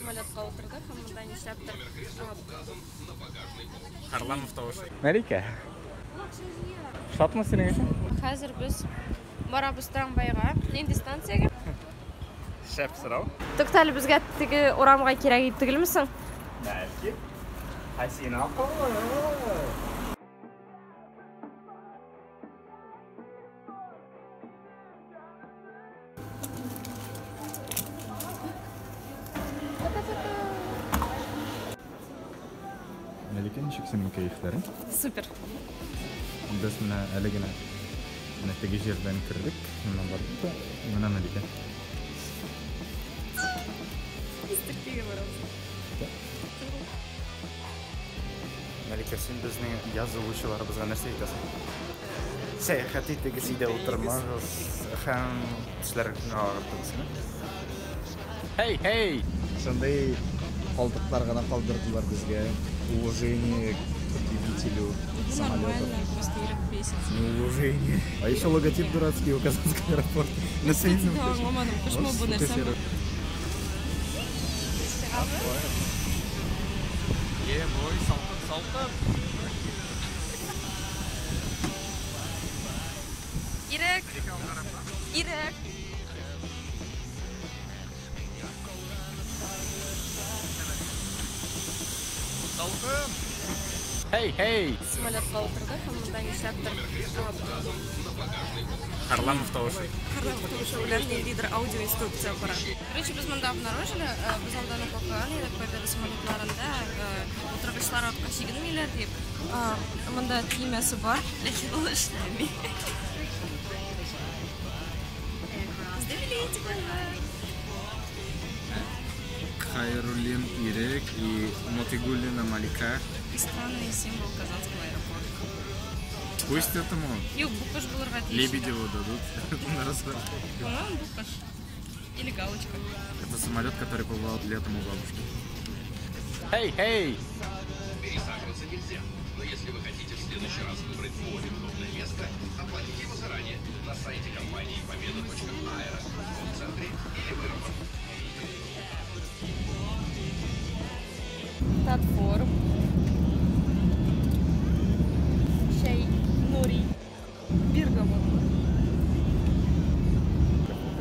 Самолетка утырдык һәм монда нишләптер Харламов тавышы. Мәликә. Шатмы синең өчен? Хәзер без барабыз трамвайга. Нинди станциягә? Шәп сорау. Туктале, безгә теге урамга кирәк иде түгелме соң? Бәлки. Ә син акыллы. Мәликә, ничек синең кәефләрең? Супер. Без менә әле генә менә теге җирдән кердек, моннан бардык та, менә Мәликә. Без Төркиягә барабыз. Мәликә, син безнең язылучыларыбызга нәрсә әйтәсең? Сәяхәт итегез, өйдә утырмагыз һәм тешләрегезне агартыгыз. Hey, hey! Шундый калдыклар гына калдырдылар безгә. Уважение к потребителю самолетов. Просто Ирек бесится. Неуважение. А еще логотип дурацкий у Казанского аэропорта. На синем. Да, аңламадым, кошмы бу нәрсә? Е, бой, салкын, салкын. Ирек! Ирек! Салкын. Hey, hey! Самолетка утырдык һәм монда нишләптер Харламов тавышы. Харламов тавышы белән ниндидер аудиоинструкция бара. Короче, без монда обнаружили, без алдан ук укыган идек Победа самолетларында утыргычлар артка чигенмиләр дип. Монда төймәсе бар, ләкин ул эшләми. Бездә билетик бар. Хайруллин Ирек и Мотигуллина Малика. И странный символ Казанского аэропорта. Пусть этому Юк, бу кош булырга тиеш. Лебедеву дадут на разработку. По-моему, бу кош. Или галочка. Это самолет, который побывал летом у бабушки. Hey, hey! Пересаживаться нельзя, но если вы хотите в следующий раз выбрать более удобное место, оплатите его заранее на сайте компании победа.аэро в колл-центре или в аэропорту. Татфорум. Чәй Нури. Бергамотлы.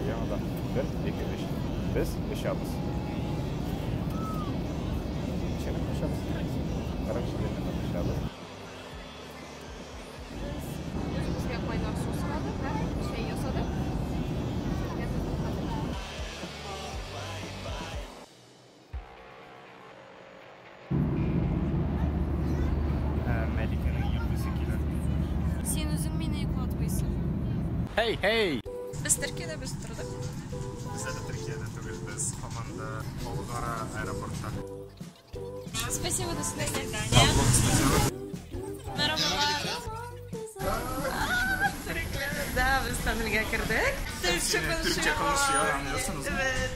Яңадан бер, ике, өч. Без очабыз. Ничәне очабыз? 47 минут очабыз. Үзебезгә кайнар су сорадык һәм чәй ясадык. Мәликәнең йокысы килә. Син үзең мине йоклатмыйсың. Hey, hey! Без Төркиядә без тордык. Без әле Төркиядә түгел, без һаман да Болгара аэропортта. Спасибо, до свидания. Merhabalar. Türkler. Да, без тоннельгә кердек. Türkçe Türkçe konuşuyor, anlıyorsunuz mu? Evet.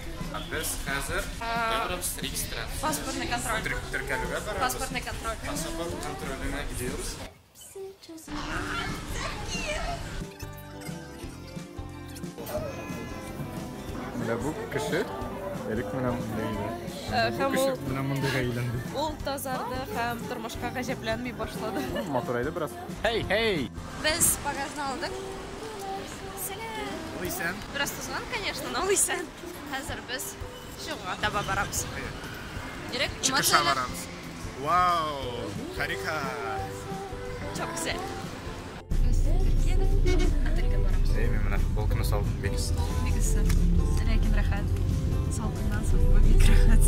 Без хәзер барабыз регистрация. Паспортный контроль. Теркәлүгә барабыз. Паспортный контроль. Паспорт контроленә gidiyoruz. Менә бу кеше элек менә монда иде. Һәм ул Менә мондыйга әйләнде. ул тазарды һәм тормышка гаҗәпләнми башлады. Матурайды бераз. Hey, hey! Без багажны алдык. Сәлам. Ул исән. Бераз тузган, конечно, но ул исән. Хәзер без чыгуга таба барабыз. Ирек, Чыгыша эмоцияләр барабыз. Вау, харика. Çok güzel. Без Төркиядә отельгә барабыз. Эй, мин менә футболканы салдым, бик эссе. Бик эссе. Ләкин рәхәт. Салкыннан соң бу бик рәхәт.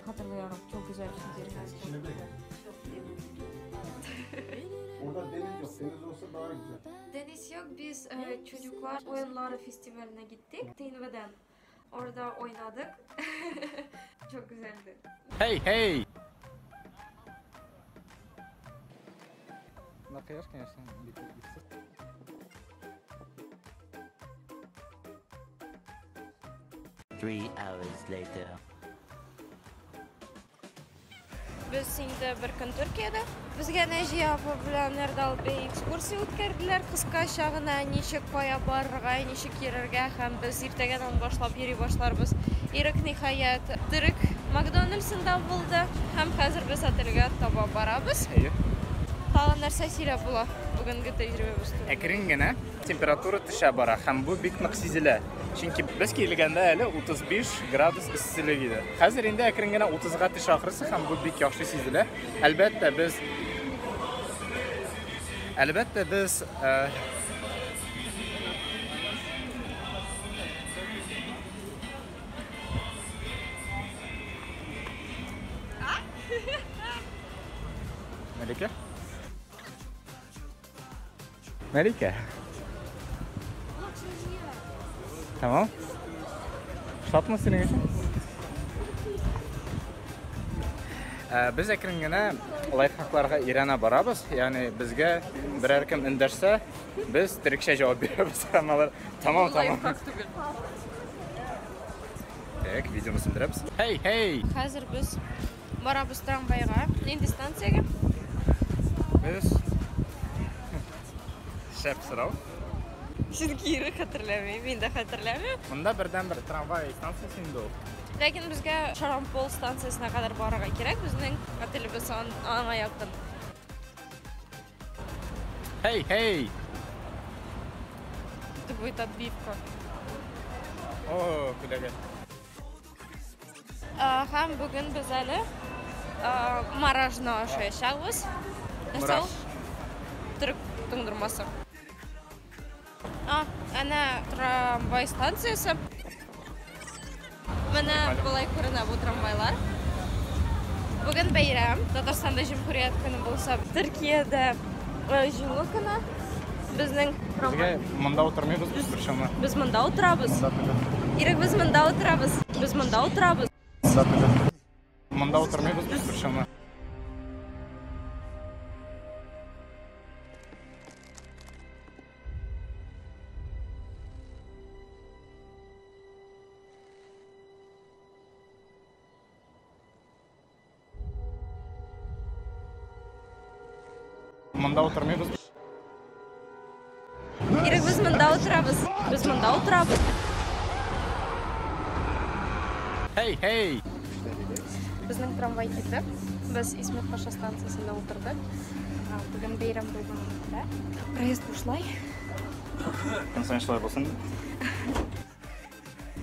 Hatırlıyorum. Çok güzel bir şehir. Orada deniz yok. Deniz olsa daha güzel. Deniz yok. Biz çocuklar oyunları festivaline gittik. TNV'den. Orada oynadık. Çok güzeldi. Hey, hey! На кояш, конечно, бик эссе. 3 hours later. Без инде бер көн Төркиядә. Безгә Нәҗия апа белән Эрдал бей экскурсия үткәрделәр кыскача гына, ничек кая барырга, ничек йөрергә, һәм без иртәгәдән башлап йөри башларбыз. Ирек ниһаять төрек Макдональдсында булды, һәм хәзер без отельгә таба барабыз. Әйе. Тагын нәрсә сөйләп була бүгенге тәҗрибәбез турында? Әкрен генә температура төшә бара, һәм бу бик нык сизелә. Чөнки без килгәндә әле 35 градус эсселек иде. Хәзер инде әкрен генә 30-га төшә ахрысы, һәм бу бик яхшы сизелә. Әлбәттә, без Әлбәттә, без Мәликә? Мәликә. Tamam. Шатмы синең өчен? Без әкрен генә лайфхакларга өйрәнә барабыз. Ягъни безгә берәр кем эндәшсә, без төрекчә җавап бирәбез. Һәм алар тамам, тамам. Лайфхак түгел. Так, видеоны сүндерәбез. Хей, хей! Хәзер без барабыз трамвайга. Нинди станциягә? Без шәп сорау. Чөнки ире хәтерләми, мин дә хәтерләмим. Монда бердән-бер трамвай станциясе инде ул. Ләкин безгә Шарампол станциясенә кадәр барырга кирәк, безнең отелебез аңа якын. Хей, хей! Это будет отбивка. О, күләгә. Һәм бүген без әле мороженое ашаячакбыз. Нәрсә ул? Төрек туңдырмасы. Әнә трамвай станциясе. Менә болай күренә бу трамвайлар. Бүген бәйрәм. Татарстанда Җөмһүрият көне булса, Төркиядә Җиңү көне. Безнең трамвай. Безгә монда утырмыйбыз без борчылма. Без монда утырабыз. Монда түгел. Ирек, без монда утырабыз. Без монда утырабыз. Монда түгел. Монда утырмыйбыз без борчылма. Монда утырмыйбыз. Ирек, без монда утырабыз. Без монда утырабыз. Хей, хей! Безнең трамвай китте. Без Исмет Паша станциясендә утырдык. Бүген бәйрәм булганга күрә. Проезд бушлай. Көн саен шулай булсын.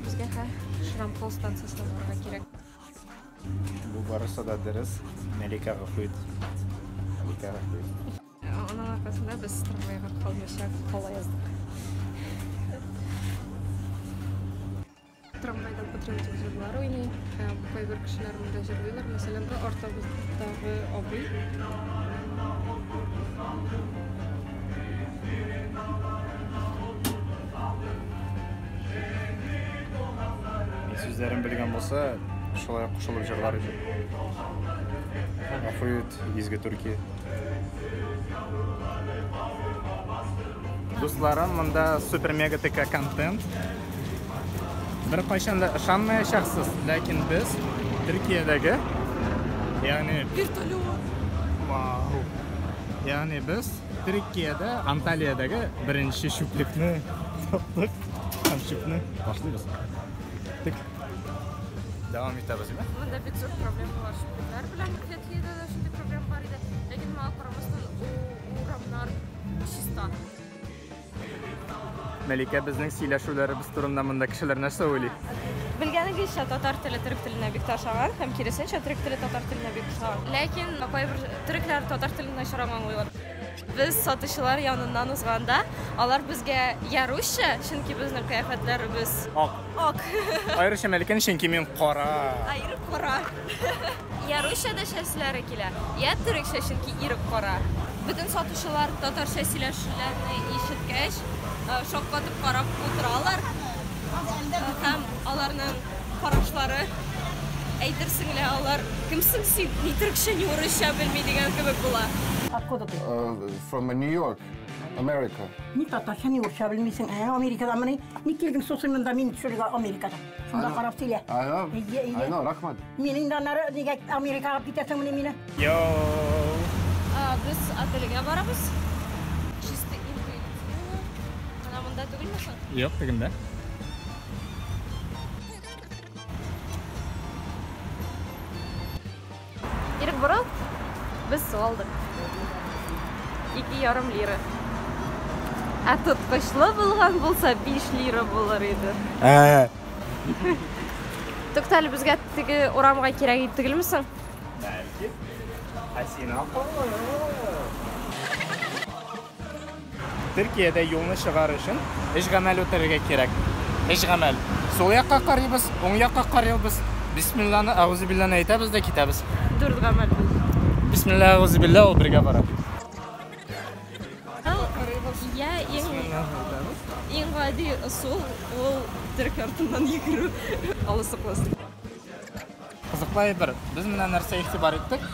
Безгә Шрампол станциясенә барырга кирәк. Бу барысы да дөрес. Мәликә гафу ит. Мәликә гафу ит. Аның аркасында без трамвайга калмыйча кала яздык. Трамвайда патриотик җырлар уйный. Кайбер кешеләр монда җырлыйлар. Мәсәлән, бу артабыздагы абый. Мин сүзләрен белгән булса, шулай кушылып җырлар иде. Гафу ит, изге Төркия. Дусларым, монда супер-мега ТК контент. Бер кайчан да ышанмаячаксыз, ләкин без Төркиядәге, ягъни вертолет. Вау. Ягъни без Төркиядә, Анталиядәге беренче чүплекне таптык. Һәм чүпне башлыйбыз. Тик дәвам итәбез, димме? Монда бик зур проблемалар чүплекләр белән. Фетхиядә дә шундый проблема бар иде. Ләкин моңа карамастан, урамнар чиста. Мәликә, безнең сөйләшүләребез турында монда кешеләр нәрсә уйлый? Белгәнегезчә, татар теле төрек теленә бик ошаган, һәм киресенчә, төрек теле татар теленә бик ошаган. Ләкин кайбер төрекләр татар телен начар аңлыйлар. Без сатучылар яныннан узганда, алар безгә я русча, чөнки безнең кыяфәтләребез ак. Ак. Аеруча Мәликәнең, чөнки мин кара. Ирек кара. Я русча дәшәселәре килә, я төрекчә, чөнки ирек кара. Бөтен сатучылар татарча сөйләшүләрне ишеткәч, шаккатып карап утыралар. Һәм аларның карашлары әйтерсең лә алар кемсең син, ни төрекчә, ни урысча белми дигән кебек була. Откуда ты? From New York. America. Ни татарча, ни урысча белмисең. Ә, Америкадан мени? Ник килдең соң монда мине төшерергә Америкадан? Шунда карап сөйлә. I know. Әйе, I әйе. know, рәхмәт. Минең дә аннары нигә Америкага китәсең мени мине? Йоу! Без отельгә барабыз. Чисто интуитивно. Менә монда түгелме соң? Юк, тегендә. Ирек борыл. Без су алдык. 2,5 лира. Ә тоткычлы булган булса 5 лира булыр иде. Ә. Тукта әле, безгә теге урамга кирәк иде түгелме соң? Бәлки. Ә син акыллы. Төркиядә юлны чыгар өчен өч гамәл үтәргә кирәк. Өч гамәл. Сул якка карыйбыз, уң якка карыйбыз. Бисмилланы, әгъузубилланы әйтәбез дә китәбез. Дүрт гамәл булды. Бисмилла, әгъузубилла ул бергә бара. Я иң иң гади ысул ул төрек артыннан йөгерү. Алла сакласын. Кызыклы әйбер. Без менә нәрсә игътибар иттек.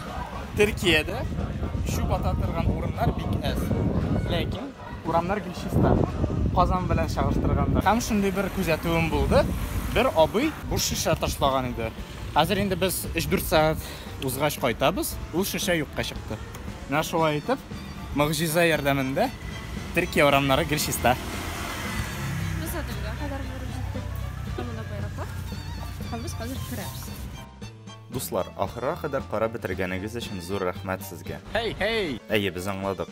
Төркиядә чүп ата торган урыннар бик әз. Ләкин урамнар гел чиста. Казан белән чагыштырганда. Һәм шундый бер күзәтүем булды. Бер абый буш шешә ташлаган иде. Хәзер инде без 3-4 сәгать узгач кайтабыз, ул шешә юкка чыкты. Менә шулай итеп, могҗиза ярдәмендә Төркия урамнары гел чиста. Без отельгә кадәр барып җиттек. Монда байраклар. Һәм без хәзер керәбез. Дуслар, ахырга кадәр карап бетергәнегез өчен зур рәхмәт сезгә. Хей, хей! Әйе, без аңладык.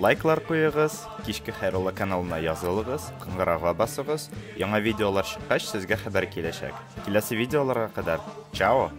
Лайклар куегыз, Кичке Хәйрулла каналына язылыгыз, кыңгырауга басыгыз. Яңа видеолар чыккач, сезгә хәбәр киләчәк. Киләсе видеоларга кадәр. Чао!